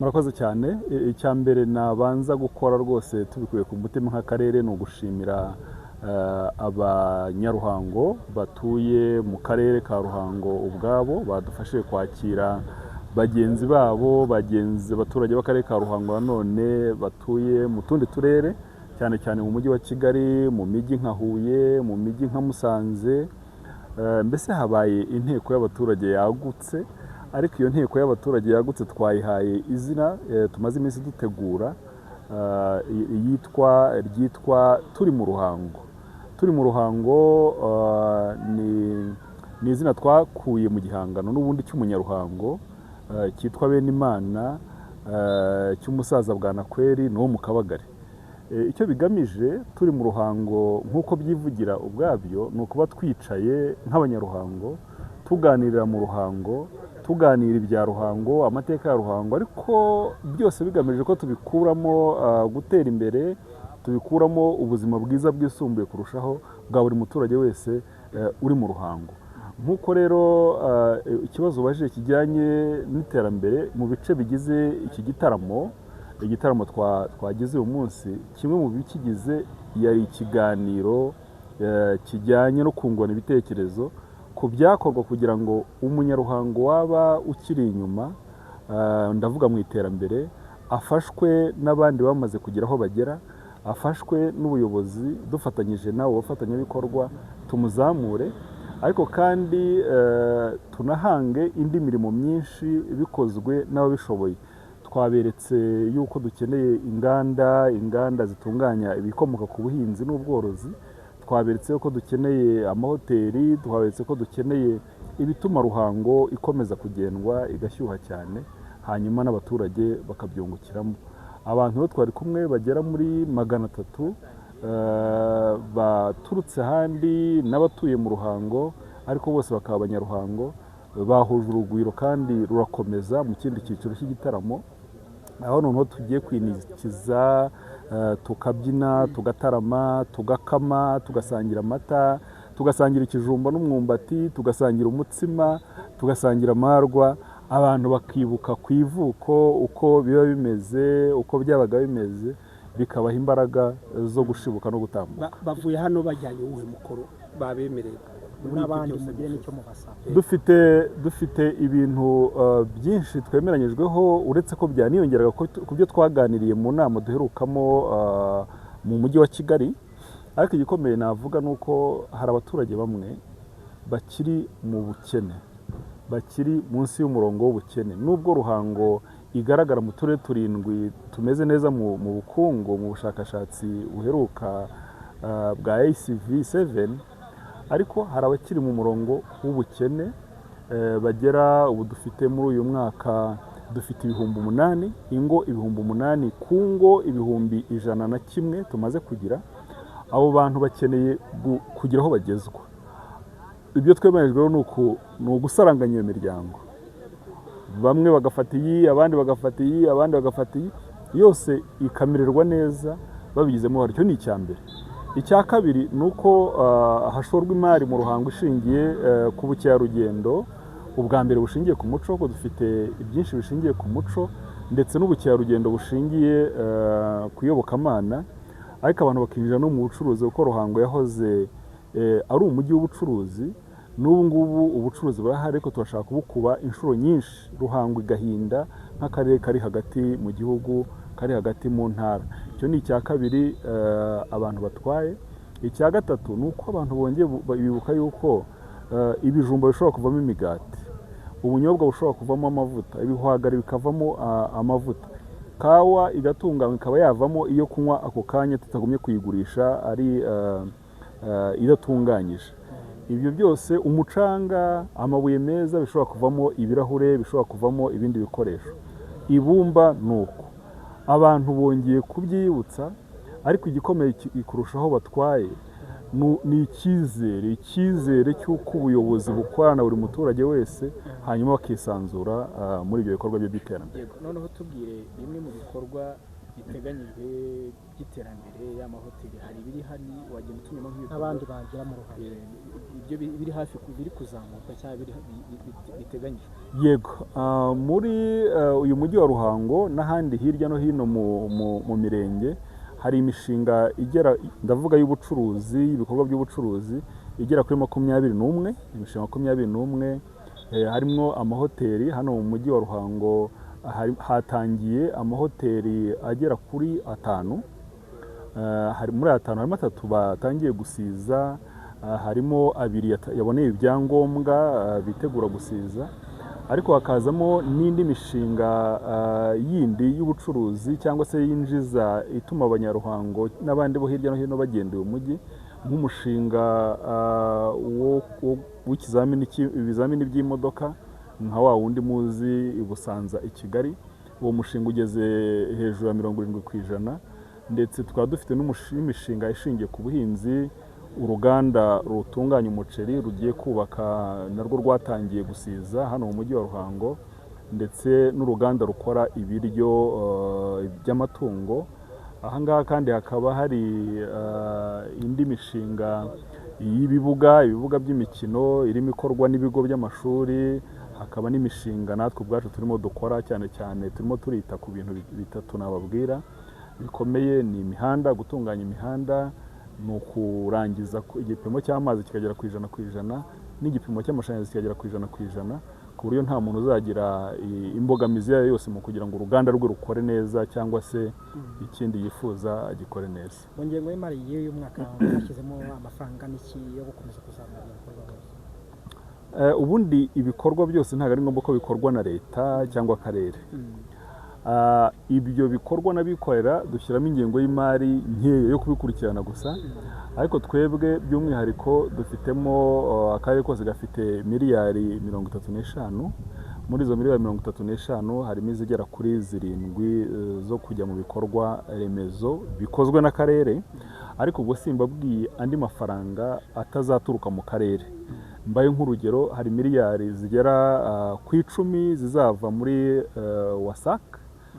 Murakoze cyane. Icya mbere nabanza gukora rwose tubikuye ku mutima nk'akarere ni ugushimira abanyaruhango batuye mu karere ka Ruhango ubwabo badufashije kwakira bagenzi babo, bagenzi abaturage b'akarere ka Ruhango nanone batuye mu tundi turere, cyane cyane mu mujyi wa Kigali, mu mijyi nka Huye, mu mijyi nka Musanze. Mbese habaye inteko y'abaturage yagutse, ariko iyo nteko y'abaturage yagutse twayihaye izina tumaze iminsi dutegura, ryitwa Turi mu Ruhango. Turi mu Ruhango ni izina twakuye mu gihangano n'ubundi cy'umunyaruhango cyitwa Benimana, cy'umusaza Bwanakweri, ni uwo mu Kabagari. Icyo bigamije, Turi mu Ruhango, nk'uko byivugira ubwabyo, ni ukuba twicaye nk'abanyaruhango, tuganirira mu Ruhango, tuganira ibya Ruhango, amateka ya Ruhango, ariko byose bigamije ko tubikuramo gutera imbere, tubikuramo ubuzima bwiza bwisumbuye kurushaho bwa buri muturage wese uri mu Ruhango. Nk'uko rero ikibazo ubajije kijyanye n'iterambere mu bice bigize iki gitaramo, igitaramo twagize uyu munsi, kimwe mu bikigize yari ikiganiro kijyanye no kungurana ibitekerezo ku byakorwa kugira ngo umunyaruhango waba ukiri inyuma, ndavuga mu iterambere, afashwe n'abandi bamaze kugira aho bagera, afashwe n'ubuyobozi dufatanyije n'abo bafatanyabikorwa, tumuzamure, ariko kandi tunahange indi mirimo myinshi bikozwe n'ababishoboye. Twaberetse yuko dukeneye inganda zitunganya ibikomoka ku buhinzi n'ubworozi, twaberetse ko dukeneye amahoteli, twaberetse ko dukeneye ibituma Ruhango ikomeza kugendwa igashyuha cyane, hanyuma n'abaturage bakabyungukiramo. Abantu rero twari kumwe bagera muri 300, baturutse ahandi n'abatuye mu Ruhango, ariko bose bakaba abanyaruhango, bahuje urugwiro kandi rurakomeza mu kindi cyiciro cy'igitaramo, aho noneho tugiye kwinikiza, tukabyina, tugatarama, tugakama, tugasangira amata, tugasangira ikijumba n'umwumbati, tugasangira umutsima, tugasangira amarwa, abantu bakibuka ku ivuko uko biba bimeze, uko byabaga bimeze, bikabaha imbaraga zo gushibuka no gutambuka. Bavuye hano bajyanye uwuhe mukoro babemereye muri ibyo n'abandi byose mugire bifuza? n'icyo mubasaba. Dufite ibintu byinshi twemeranyijweho, uretse ko byaniyongeraga ku byo twaganiriye mu nama duherukamo mu mujyi wa Kigali. Ariko igikomeye navuga ni uko hari abaturage bamwe bakiri mu bukene, bakiri munsi y'umurongo w'ubukene, nubwo Ruhango igaragara mu turere turindwi tumeze neza mu bukungu mu bushakashatsi buheruka bwa ACV 7, ariko hari abakiri mu murongo w'ubukene, bagera ubu dufite muri uyu mwaka dufite 8000 ingo, 8000 ku ngo 101,000 tumaze kugira. Abo bantu bakeneye kugira aho bagezwa. Ibyo twemeranyijweho ni ugusaranganya iyo miryango, bamwe bagafata iyi, abandi bagafata iyi, abandi bagafata iyi, yose ikamererwa neza babigizemo uruhare. Icyo ni icya mbere. Icya kabiri ni uko hashorwa imari mu Ruhango ishingiye ku bukerarugendo, ubwa mbere bushingiye ku muco, kuko dufite ibyinshi bishingiye ku muco, ndetse n'ubukerarugendo bushingiye ku iyobokamana, ariko abantu bakinjira no mu bucuruzi, kuko Ruhango yahoze ari umujyi w'ubucuruzi. N'ubu ngubu ubucuruzi burahari, ariko turashaka kubukuba inshuro nyinshi, Ruhango igahinda nk'akarere kari hagati mu gihugu, kari hagati mu ntara. Icyo ni icya kabiri abantu batwaye. Icya gatatu ni uko abantu bongeye bibuka yuko ibijumba bishobora kuvamo imigati, ubunyobwa bushobora kuvamo amavuta, ibihwagari bikavamo amavuta, kawa igatunganywa ikaba yavamo iyo kunywa ako kanya tutagumye kuyigurisha ari idatunganyije. Ibyo byose, umucanga, amabuye meza, bishobora kuvamo ibirahure, bishobora kuvamo ibindi bikoresho, ibumba ni uko. Abantu bongeye kubyibutsa, ariko igikomeye kurushaho batwaye ni icyizere cy'uko ubuyobozi bukorana na buri muturage wese, hanyuma bakisanzura muri ibyo bikorwa bye by'iterambere. Yego, noneho tubwire bimwe mu bikorwa Biteganyijwe by'iterambere y'amahoteli, hari ibiri hani wagenda utunyamo nk'ibikorwa N'abandi bagiramo uruhare. Ibyo biri hafi biri kuzamuka cyangwa biri biteganyijwe? Yego, muri uyu mujyi wa Ruhango n'ahandi hirya no hino mu mirenge hari imishinga igera, ndavuga y'ubucuruzi, ibikorwa by'ubucuruzi igera kuri 21, imishinga 21, harimo amahoteli. Hano mu mujyi wa Ruhango hatangiye amahoteli agera kuri atanu. Muri atanu harimo atatu batangiye gusiza, harimo abiri yaboneye ibyangombwa, bitegura gusiza, ariko hakazamo n'indi mishinga yindi y'ubucuruzi cyangwa se yinjiza, ituma Abanyaruhango n'abandi bo hirya no hino bagenda uyu mujyi, nk'umushinga w'ikizamini ibizamini by'imodoka nka wa wundi muzi i Busanza i Kigali. Uwo mushinga ugeze hejuru ya 70%. Ndetse tukaba dufite n'imishinga ishingiye ku buhinzi, uruganda rutunganya umuceri rugiye kubaka narwo rwatangiye gusiza hano mu mujyi wa Ruhango, ndetse n'uruganda rukora ibiryo by'amatungo. Aha ngaha kandi hakaba hari indi mishinga y'ibibuga, ibibuga by'imikino irimo ikorwa n'ibigo by'amashuri, hakaba n'imishinga natwe ubwacu turimo dukora. Cyane cyane turimo turita ku bintu bitatu nababwira bikomeye: ni imihanda, gutunganya imihanda, ni ukurangiza igipimo cy'amazi kikagera ku 100%, n'igipimo cy'amashanyarazi kikagera ku 100%, ku buryo nta muntu uzagira imbogamizi iyo ari yo yose mu kugira ngo uruganda rwe rukore neza cyangwa se ikindi yifuza agikore neza. Mu ngengo y'imari y'uyu mwaka hashyizemo amafaranga angana iki yo gukomeza kuzamura ibikorwa byose? Ubundi ibikorwa byose ntabwo ari ngombwa ko bikorwa na leta cyangwa akarere. Ibyo bikorwa n'abikorera dushyiramo ingengo y'imari nkeya yo kubikurikirana gusa, ariko twebwe by'umwihariko dufitemo, akarere kose gafite miliyari 35. Muri izo miliyari 35 harimo izigera kuri 7 zo kujya mu bikorwa remezo bikozwe n'akarere. Ariko ubwo simbabwiye andi mafaranga atazaturuka mu karere. Mbaye nk'urugero, hari miliyari zigera ku 10 zizava muri WASAC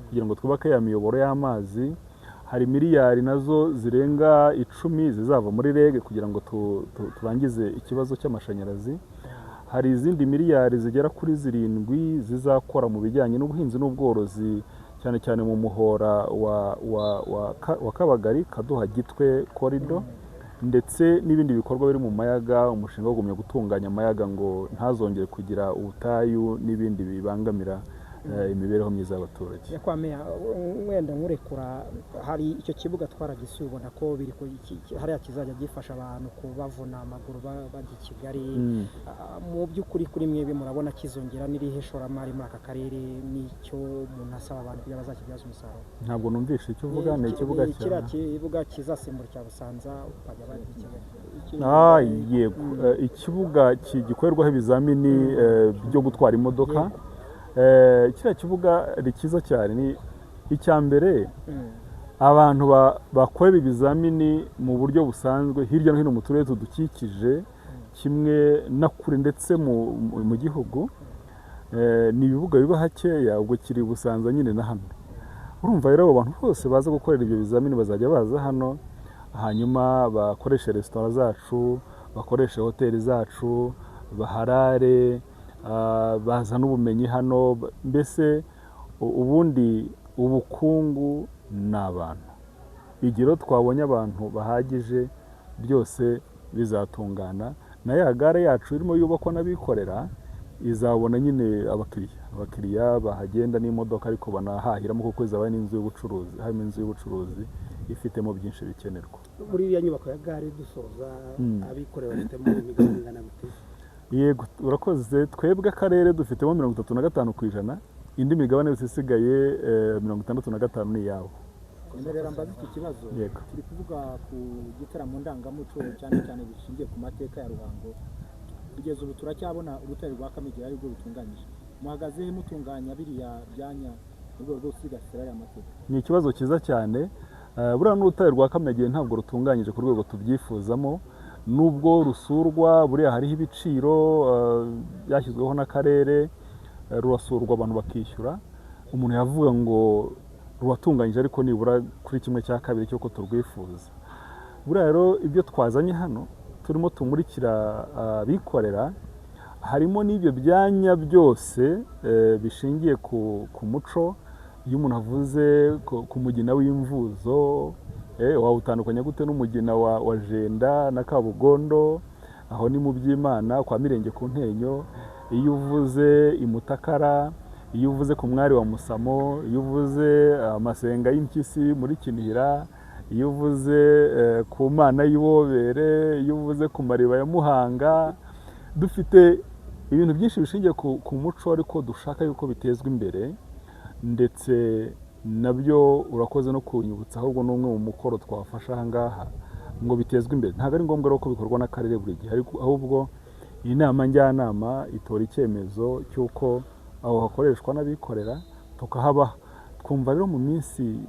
kugira ngo twubake ya miyoboro y'amazi. Hari miliyari nazo zirenga 10 zizava muri REG kugira ngo turangize ikibazo cy'amashanyarazi. Hari izindi miliyari zigera kuri 7 zizakora mu bijyanye n'ubuhinzi n'ubworozi, cyane cyane mu muhora wa Kabagari Kaduha Gitwe corridor, ndetse n'ibindi bikorwa biri mu mayaga, umushinga wo kugumya gutunganya amayaga ngo ntazongere kugira ubutayu n'ibindi bibangamira imibereho myiza y'abaturage. Nyakubahwa Meya, wenda nkurekura, hari icyo kibuga twaragisuye, ubona ko biri hariya kizajya gifasha abantu kubavuna amaguru bajya i Kigali. Mu by'ukuri kuri mwebwe murabona kizongera n'irihe shoramari muri aka karere, n'icyo umuntu asaba abantu kugira bazakibyaze umusaruro? Ntabwo numvishe icyo uvuga, ni ikibuga Ni kiriya cya kibuga kizasimbura icya Busanza bajya bajya i Kigali. Yego. Ikibuga gikorerwaho ibizamini byo gutwara imodoka. Kiriya kibuga ni cyiza cyane. Ni icya mbere abantu bakorera ibizamini mu buryo busanzwe hirya no hino mu turere tudukikije, kimwe na kure ndetse mu gihugu. Ni ibibuga biba hakeya, ubwo kiri Busanza nyine na hano. Urumva rero abo bantu bose baza gukorera ibyo bizamini bazajya baza hano, hanyuma bakoreshe resitora zacu, bakoreshe hoteli zacu, baharare, bazane ubumenyi hano. Mbese ubundi ubukungu ni abantu. Igihe rero twabonye abantu bahagije, byose bizatungana, na ya gare yacu irimo yubakwa n'abikorera izabona nyine abakiriya bahagenda n'imodoka, ariko banahahiramo, kuko izaba ari n'inzu y'ubucuruzi, harimo inzu y'ubucuruzi ifitemo byinshi bikenerwa. Muri iriya nyubako ya gare, dusoza, abikorera bafitemo imigabane ingana gute? Yego, urakoze. Twebwe akarere dufitemo 35%, indi migabane yose isigaye 65 ni iyabo. Nyemerera mbaze iki kibazo. Yego. Turi kuvuga ku gitaramo ndangamuco, cyane cyane bishingiye ku mateka ya Ruhango. Kugeza ubu turacyabona urutare rwa Kamegeri arirwo rutunganyije. Muhagaze he mutunganya biriya byanya mu rwego rwo gusigasira aya mateka? Ni ikibazo cyiza cyane. Buriya n'urutare rwa Kamegeri ntabwo rutunganyije ku rwego tubyifuzamo, nubwo rusurwa. Buriya hariho ibiciro byashyizweho n'akarere, rurasurwa abantu bakishyura. Umuntu yavuga ngo Ruratunganyije, ariko nibura kuri 1/2 cy'uko turwifuza. Buriya rero ibyo twazanye hano turimo tumurikira abikorera, harimo n'ibyo byanya byose bishingiye ku muco. Iyo umuntu avuze ku mugina w'imvuzo, wawutandukanya gute n'umugina wa Jenda na Kabugondo? Aho ni mu Byimana kwa Mirenge ku Ntenyo. Iyo uvuze Imutakara, iyo uvuze ku Mwari wa Musamo, iyo uvuze amasenga y'impyisi muri Kinihira, iyo uvuze ku Mana y'Ibobere, iyo uvuze ku mariba ya Muhanga, dufite ibintu byinshi bishingiye ku muco, ariko dushaka yuko bitezwa imbere. Ndetse nabyo urakoze no kunyibutsa, ahubwo ni umwe mu mukoro twafasha aha ngaha ngo bitezwe imbere. Ntabwo ari ngombwa rero ko bikorwa n'akarere buri gihe, ariko ahubwo inama njyanama itora icyemezo cy'uko aho hakoreshwa n'abikorera, tukahabaha. Twumva rero mu minsi,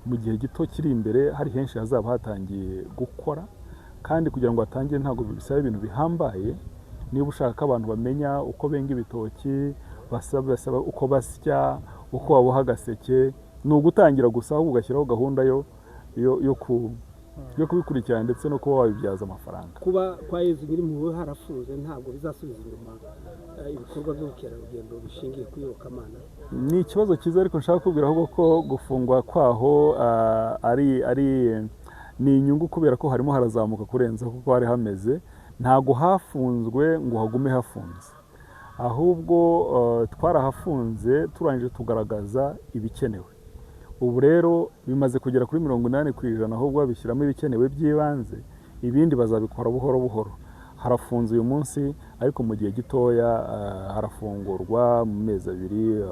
mu gihe gito kiri imbere, hari henshi hazaba hatangiye gukora. Kandi kugira ngo hatangire ntabwo bisaba ibintu bihambaye. Niba ushaka ko abantu bamenya uko benga ibitoki, basaba uko basya, uko baboha agaseke, ni ugutangira gusa, ahubwo ugashyiraho gahunda yo kubikurikirana ndetse no kuba wabibyaza amafaranga. Kuba kwa Yezu Nyirimpuhwe harafunze ntabwo bizasubiza inyuma ibikorwa by'ubukerarugendo bishingiye ku iyobokamana? Ni ikibazo cyiza, ariko nshaka kubwira ahubwo ko gufungwa kwaho ari ni inyungu, kubera ko harimo harazamuka kurenza kuko hari hameze. Ntabwo hafunzwe ngo hagume hafunze, ahubwo twarahafunze turangije tugaragaza ibikenewe. Ubu rero bimaze kugera kuri 80%, ahubwo babishyiramo ibikenewe by'ibanze, ibindi bazabikora buhoro buhoro. Harafunze uyu munsi, ariko mu gihe gitoya harafungurwa, mu mezi 2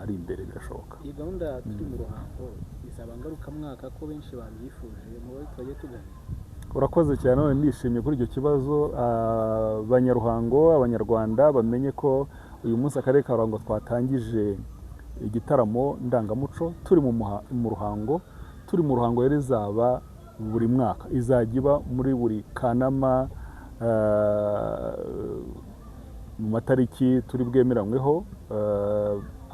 ari imbere birashoboka. Iyi gahunda Turi mu Ruhango izaba ngarukamwaka, ko benshi babyifuje mu bo twagiye tuganira? Urakoze cyane, none ndishimye kuri icyo kibazo. Abanyaruhango, Abanyarwanda bamenye ko uyu munsi akarere ka Ruhango twatangije igitaramo ndangamuco turi mu Ruhango. Turi mu Ruhango rero izaba buri mwaka, izajya iba muri buri Kanama, mu matariki turi bwemeranyweho,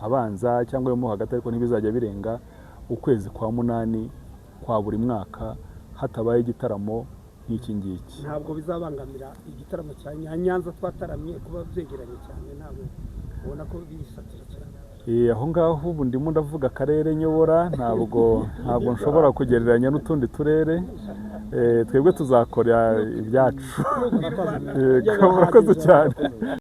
abanza cyangwa yo mo hagati, ariko ntibizajya birenga ukwezi kwa 8 kwa buri mwaka hatabaye igitaramo nk'iki ngiki. Ntabwo bizabangamira igitaramo cya Nyanza twataramye, kuba byegeranye cyane, ntabwo ubona ko bisatira cyane? Aho ngaho ubu ndimo ndavuga akarere nyobora, ntabwo nshobora kugereranya n'utundi turere. Twebwe tuzakora ibyacu. Murakoze cyane.